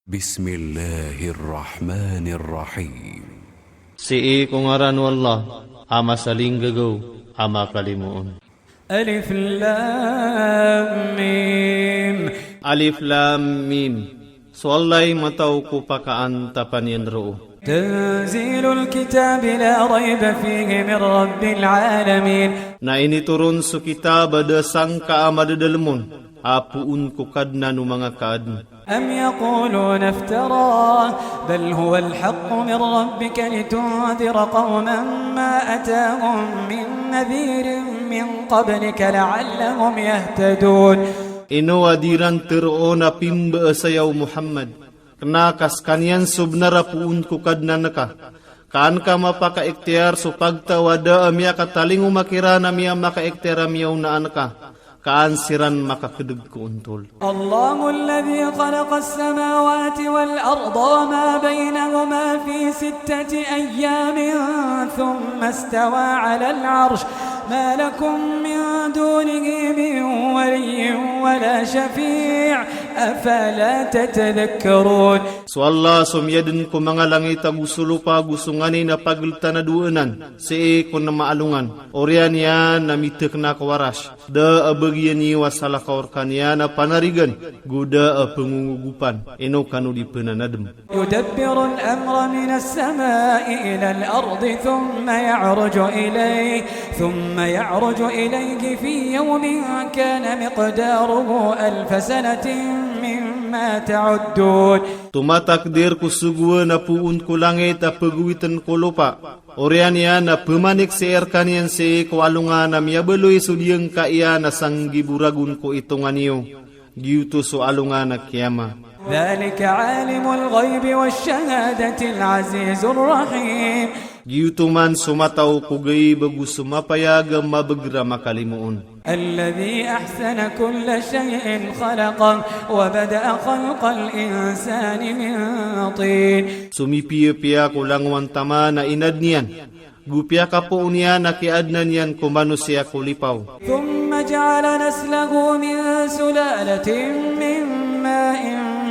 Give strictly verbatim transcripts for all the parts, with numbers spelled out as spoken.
بسم الله الرحمن الرحيم. Sii ko ngaran o Allah, a masaling gagau, a makalimoon. ألف لام ميم. Alif Lam Mim. So Allah i matau ko pakaan tapan iyan roo. تنزيل الكتاب لا ريب فيه من رب العالمين. Na initurun so kitab a da sangka a madadelmon, a puun ko Kadnan o manga kaadn. أم يقولون افتراه بل هو الحق من ربك لتنذر قوما ما أتاهم من نذير من قبلك لعلهم يهتدون. Ino adiran teroon a pimba a saya o Muhammad. Kna ka sekaniyan so bnar a puun ko Kadnan ka. Kaan ka mapakaektiyar so pagtaw a da a miyakatalingo makira na miyamakaektiyar a miyawnaan ka. Kaan siran makakedeg ko untol. الله الذي خلق السماوات والأرض وما بينهما في ستة أيام ثم استوى على العرش ما لكم من دونه من ولي ولا شفيع أفلا تتذكرون. So Allah so miyadn ko manga langit ago so lopa ago so nganin a pageltan a dowanan, sii ko namaallongan. Oriyan iyan a mitekna ko Arash. Da a bagian iyo a salakaw rkaniyan a panarigan, go da a pangungugupan, ino kano di penanadem. يدبر الأمر من السماء إلى الأرض ثم يعرج إليه، ثم يعرج إليه في يوم كان مقداره ألف سنة مما تعدون. Tumatakdir ko suguan a puun ko langit a pagawiten ko lopa. Oriyan iyan a pemanik sii rkaniyan sii ko allongan a miyabaloy so diyengka iyan a sanggibo ragon ko itongan iyo. Giyoto so allongan a kiyama. ذلك عالم الغيب والشهادة العزيز الرحيم. Giyoto man so matau ko gayb ago so mapayag a mabeger a makalimoon. الذي أحسن كل شيء خلقه وبدأ خلق الإنسان من طين. So mipiyapiya ko langowan taman a inadn iyan. Go piyakapoon iyan a kiadnan iyan ko manosiya ko lipaw. ثم جعل نسله من سلالة من ماء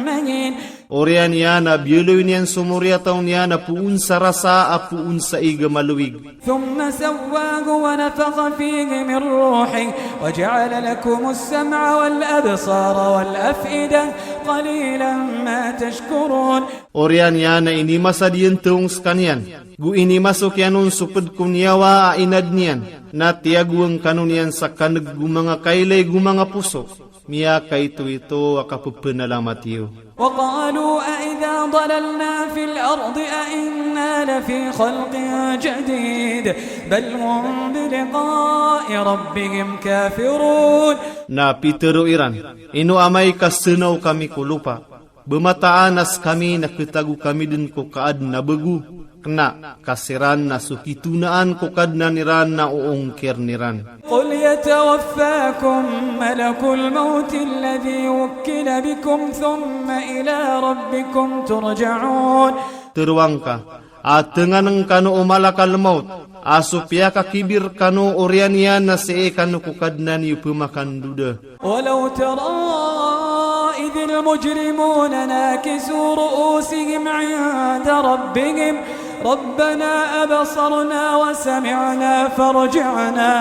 مهين. Oriyan iyan a biyaloy niyan so moriyataw niyan a puun sa rasa a puun sa ig a malowig. ثم سواه ونفخ فيه من روحه وجعل لكم السمع والأبصار والأفئدة قليلا ما تشكرون. Oriyan iyan a inimasa diyentong sekaniyan. Go inimasok iyan on so ped ko niyawa a inadn iyan. Na tiyagoan kano niyan sa kaneg go manga kailay go manga poso. Miyakaitoito a kapepenalamat iyo. وقالوا أإذا ضللنا في الأرض أإنا لفي خلق جديد بل هم بلقاء ربهم كافرون. Na pitero iran, ino amay ka senaw kami ko lopa. Bemataan a sekami na ketago kami den ko kaadn a bego, kena ka siran na so kitunaan ko Kadnan iran na oongkir niran. قل يتوفاكم ملك الموت الذي وكل بكم ثم إلى ربكم ترجعون. Teroang ka, a tenganeng kano o malakal maut, a so piyakakibir kano oriyan iyan na sii kano ko Kadnan iyo pemakandoda. ولو ترى إذ المجرمون ناكسوا رؤوسهم عند ربهم ربنا أبصرنا وسمعنا فارجعنا،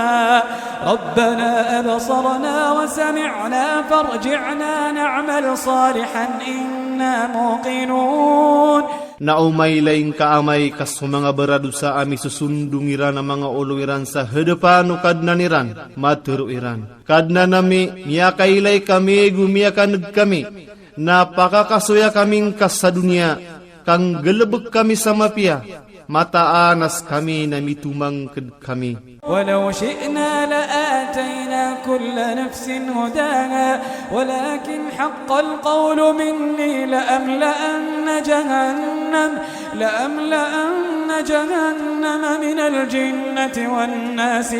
ربنا أبصرنا وسمعنا فارجعنا نعمل صالحا إنا موقنون. Na o mailay ngka amay ka so manga baradosa a misusundong iran a manga olo iran sa hadepan o Kadnan iran, matero iran. Kadnan ami, miyakailay kami go miyakaneg kami. Na pakakasoya kami ngka sa doniya, kanggalebek kami sa mapiya, mataan a sekami na mitomangked kami. ولو شئنا لآتينا كل نفس هداها ولكن حق القول مني لأملأن جهنم، لأملأن جهنم من الجنة والناس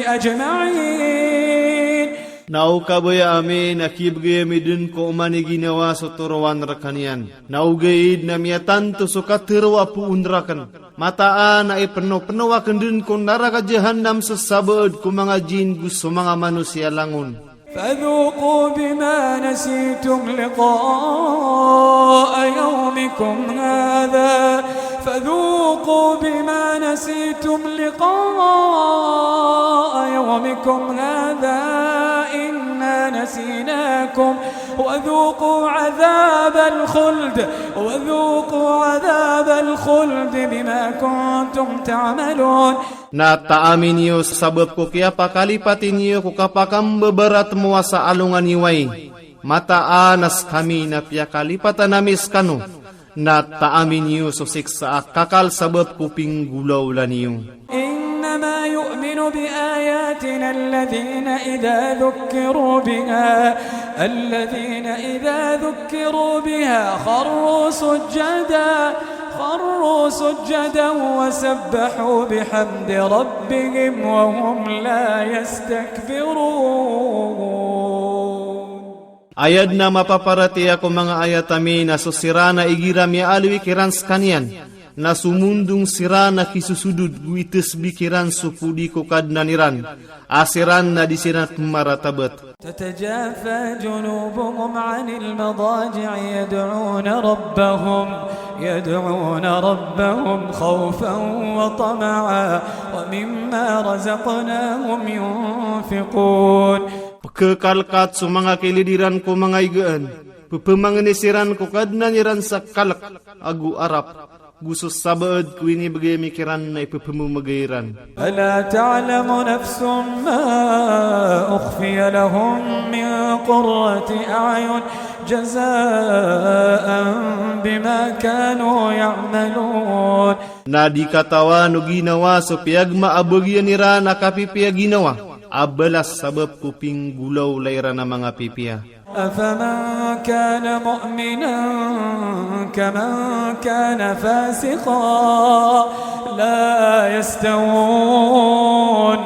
أجمعين. Na o kabaya ami na kibgay ami den ko oman i ginawa so torowan rakan iyan. Na o gaid na miyatanto so katero a puun rakan. Mataan a ipenopeno aken den ko naraka jahannam so sabaad ko manga jin go so manga manosiya langon. فذوقوا بما نسيتم لقاء يومكم يومكم هذا فذوقوا بما نسيتم لقاء يومكم هذا إنا نسيناكم وذوقوا عذاب الخلد وذوقوا عذاب الخلد بما كنتم تعملون. Na taami niyo sabap ko kiyapakalipati niyo ko kapakambebrat mo sa alongan iwai. Mataan a se kami na piyakalipatan ami se kano. Na taami niyo so siksa a kakal sabap ko pinggulaula niyo. إنما يؤمن بآياتنا الذين إذا ذكروا بها الذين إذا ذكروا بها خروا سجدا خروا سجدا وسبحوا بحمد ربهم وهم لا يستكبرون. Ayat na mapaparatiyaya ko manga ayat ami na so sira na igira miyaalowi kiran sekaniyan, na sumundung sira na kisusudud gu itasbih kiran so pudi ko Kadnan iran, a siran na di siran pemaratabet. تتجافى جنوبهم عن المضاجع يدعون ربهم يدعون ربهم خوفا وطمعا ومما رزقناهم ينفقون. Pekekalkat so manga kelid iran ko manga igaan. Pepemangni siran ko Kadnan iran sa kalek ago arap. Gu so sabaad ko inibegay mi kiran na ipepememegay iran. فلا تعلم نفس ما أخفي لهم من قرة أعين جزاء بما كانوا يعملون. Na di katawan o ginawa so piyagma a bagian iran a kapipiya ginawa, a balas sabap ko pinggulaula iran a manga pipiya. أفمن كان مؤمنا كمن كان فاسقا لا يستوون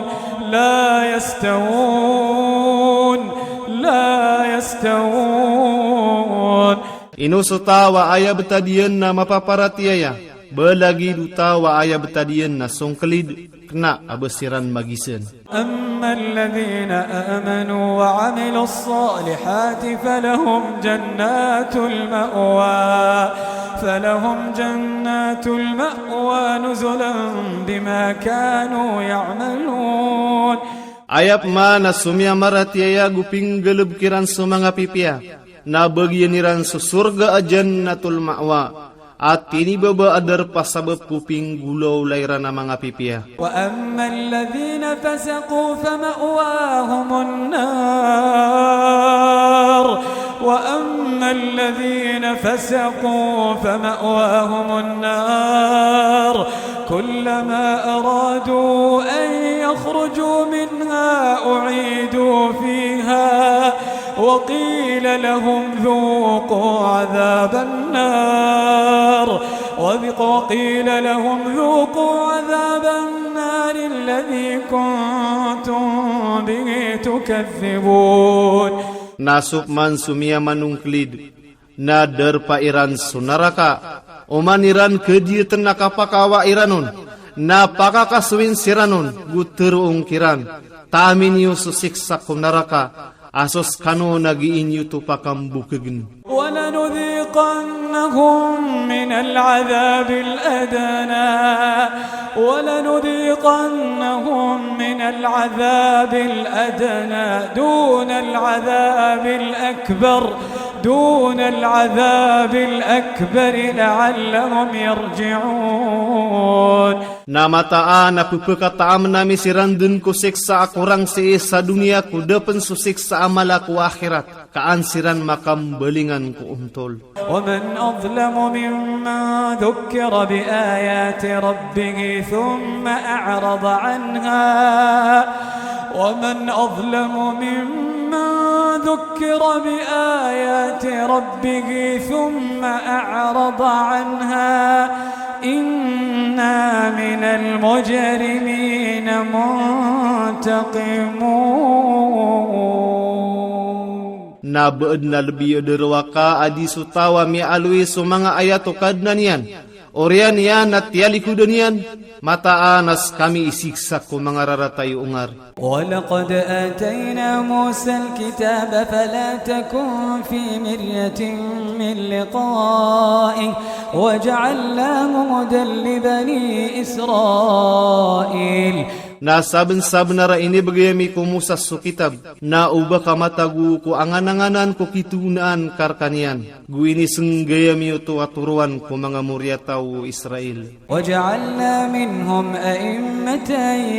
لا يستوون لا يستوون. Ino so taw a aya betad iyan na mapaparatiyaya, balagidu taw a aya betad iyan na songkelid kena a ba siran magisen. أما الذين آمنوا وعملوا الصالحات فلهم جنات المأوى فلهم جنات المأوى نزلا بما كانوا يعملون. Ayap ma na so miyamaratiyaya gu pinggaleb kiran so manga pipiya, na bagian iran so sorga a Jannatul Ma'wa. A tinibaba a darpa sabap ko pinggulaula iran a manga pipiya. وأما الذين فسقوا فمأواهم النار وأما الذين فسقوا فمأواهم النار كلما أرادوا أن يخرجوا منها أعيدوا فيها وقيل لهم ذوقوا عذاب النار وذق-، وقيل لهم ذوقوا عذاب النار الذي كنتم به تكذبون. Na sopman so miyamanungkelid, na darpa iran so naraka, oman iran kediyetan a kapakawa iranon, na pakakasowin siranon gu teroong kiran. Taami niyo so siksa ko naraka, a so sekano na giin iyo to pakambukegen. ولنذيقنهم من العذاب الأدنى ولنذيقنهم من العذاب الأدنى دون العذاب الأكبر دون العذاب الأكبر لعلهم يرجعون. Na mataan a pepekataamna mi siran den ko siksa a korang sii sa duniya ko depen so siksa a mala ko ahirat. Kaan siran makambalingan ko untol. ومن أظلم ممن ذكر بآيات ربه ثم أعرض عنها ومن أظلم ممن ذكر بآيات ربه ثم أعرض عنها إنا من المجرمين منتقمون. Na beed na lebi ederwaka adi so taw a miyaalowi so manga ayat o Kadnan iyan, oriyan iyan na tiyalikuden iyan, mataan a se kami isiksa ko manga rarata i ungar. ولقد آتينا موسى الكتاب فلا تكن في مرية من لقائه وجعلناه هدى لبني إسرائيل. Na saben-saben ara inibegay ami ko Musa so kitab, na uba ka matago ko angan-anganan ko kitoonaan karkaniyan. Gu inisenggay ami oto a toroan ko manga moriyataw o Israil. وجعلنا منهم أئمة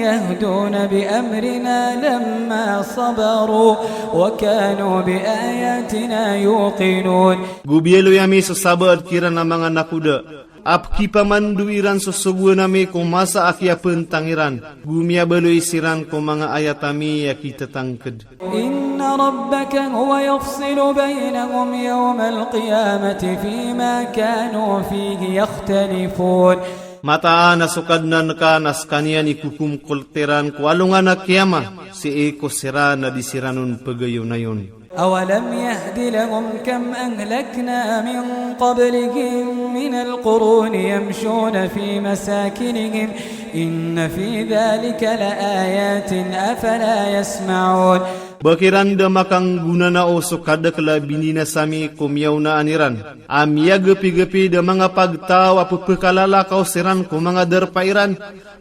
يهدون بأمرنا لما صبروا وكانوا بآياتنا يوقنون. Gu biyaloy ami so sabar kiran a manga nakoda, a pekipamandu iran so sogoan ami ko masa a kiyapentang iran, gu miyabaloy siran ko manga ayat ami a kitatangked. إن ربك هو يفصل بينهم يوم القيامة فيما كانوا فيه يختلفون. Mataan a so Kadnan ka na sekaniyan i kukum kolteran ko alongan a kiyama, sii ko siran a di siran on pegayonayon. أولم يهد لهم كم أهلكنا من قبلهم من القرون يمشون في مساكنهم إن في ذلك لآيات أفلا يسمعون. Ba kiran da makangguna na o so kadakel a bininas ami ko miyawnaan iran a miyagepi-gepi da manga pagtaw a pepekalala kaw siran ko manga darpa iran.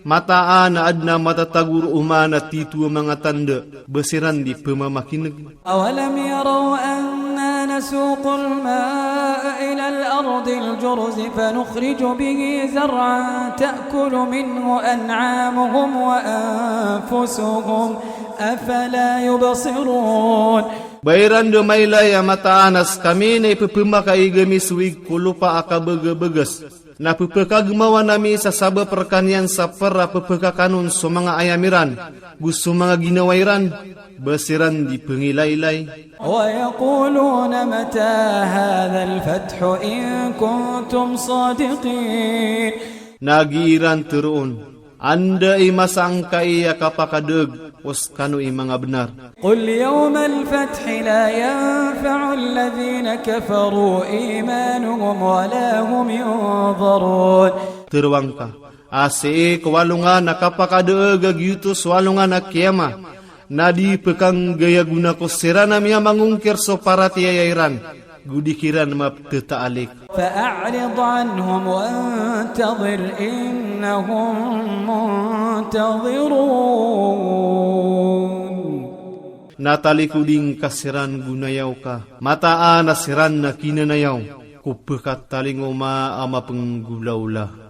Mataan a aden a matatago ro oman a tito a manga tanda, ba siran di pemamakineg. أولم يروا أنا نسوق الماء إلى الأرض الجرز فنخرج به زرعا تأكل منه أنعامهم وأنفسهم أفلا يبصرون. Ba iran da mailai a mataan a sekami ne pepemakaig ami so ig ko lopa a kabegabegas. Na pepekagemawan ami sa saba perkaniyan sa per a pepekakanon so manga ayam iran, gu so manga ginawa iran, ba siran di pengilailai. ويقولون متى هذا الفتح إن كنتم صادقين. Na gi iran teroon, anda i masa angkai a kapakadaeg, o sekano i manga benar. قل يوم الفتح لا ينفع الذين كفروا إيمانهم ولا هم ينظرون. Tero angka, a sii ko alongan a kapakadaeg a giyoto so alongan a kiyama, na di pekanggayaguna ko siran a miyamangungkir so paratiyaya iran, gudi kiran mapteta'alik. فأعرض عنهم وانتظر إنهم منتظرون. Na talikuding ka siran gunayaw ka, mataan a siran na kinanayaw, ko pekatalingoma a mapenggulaula.